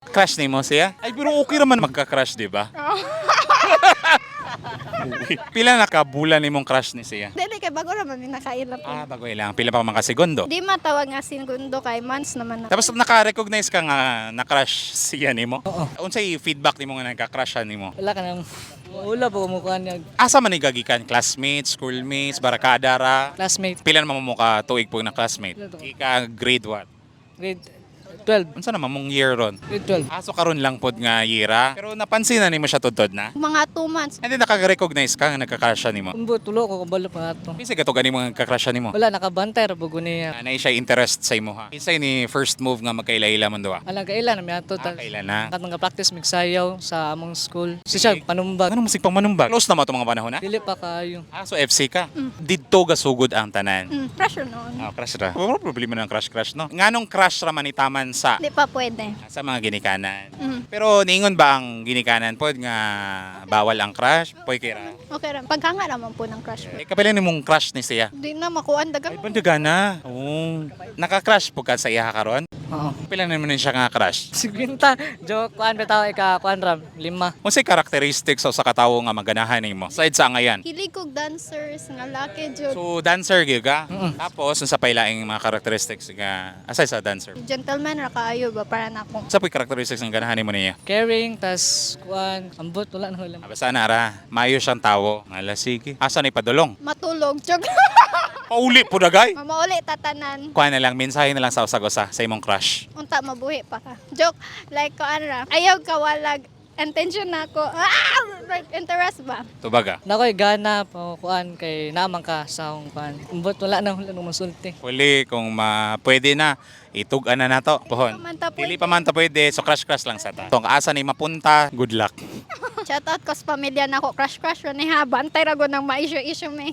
Crush nimo siya? Ay, pero okay raman magka-crush, di ba? Pila na ka bulan nimong crush ni siya? Dili kay bago ra man mi nakaila po. Ah, bago ilang. Pila pa man ka segundo. Di matawag nga segundo kay months naman na. Tapos naka-recognize ka nga na-crush siya nimo? Oo. Unsay feedback nimo nga nagka-crush siya nimo? Wala ka nang wala po kumukuha niya. Asa man ni gagikan? Classmates, schoolmates, barkada ra? Classmate. Pila naman mo ka tuig po na classmate? Pila to? Ika grade what? Grade 12. Unsa naman mong year ron? Grade 12. Aso karon lang pod nga yira. Pero napansin na nimo siya tudtod na. Mga 2 months. And then naka-recognize ka nga nagka-crush siya nimo. Umbo tulo ko kabalo pa ato. Kinsa gato gani mo nga nagka-crush siya nimo? Wala, nakabantay ra bugo niya. Anay siya interest sa imo ha. Kinsa ni first move nga magkaila-ila man duwa? Alang kaila na mi ato. Ah, kaila na. Katong practice migsayaw sa among school. Si siya panumbag. Ano musig pang manumbag? Close na mo itong mga panahon na? Dili pa kaayo. Ah, so FC ka. Didto gasugod ang tanan. Pressure noon. Ah, crush ra. Wala problema ng crush crush, no? Nganong crush ra man itaman sa Di pa pwede. sa mga ginikanan. Mm. Pero niingon ba ang ginikanan pod nga bawal ang crush? Poy kira. Okay ra. Paghanga raman po ng crush ko. Eh, kapila ni mong crush ni siya. Di na makuan Ay, dagang. bandaga na. Oo. Naka-crush po ka sa iya karon? Oo. Pila naman siya nga crush? 50. Joke kuan bitaw ika kuan ram lima. Unsay characteristics sa katawo nga maganahan nimo? Aside sa angayan. Hilig kog dancers nga laki jud. So dancer gyud ka. Mm-mm. Tapos unsa pay laing mga characteristics nga aside sa dancer? Gentleman ra kaayo ba para nako. Sa po'y characteristics nga ganahan nimo niya? Caring tas kuan ambot wala na wala. Ah, basta na ra, maayo siyang tawo. Ngala sige. Asa ni padulong? Matulog joke. Pauli po dagay. Mamauli tatanan. Kuha na lang, mensahe na lang sa usag-usa sa imong crush. Unta mabuhi pa ka. Joke like kuan ra. Ayaw kawalag attention na ako. Ah, like interest ba? Tubaga. Nakoy gana pa kuan kay naman ka sa akong kuan. Ambot wala na masulti. Huli, kung ma pwede na, itug-an na nato. Pohon. Pa man ta pwede. Dili pa man ta pwede, so crush-crush lang sa ta. Tong asa ni mapunta, good luck. Shout out ko sa pamilya nako. Crush crush ra ni ha. Bantay ra gud ng ma-issue issue me.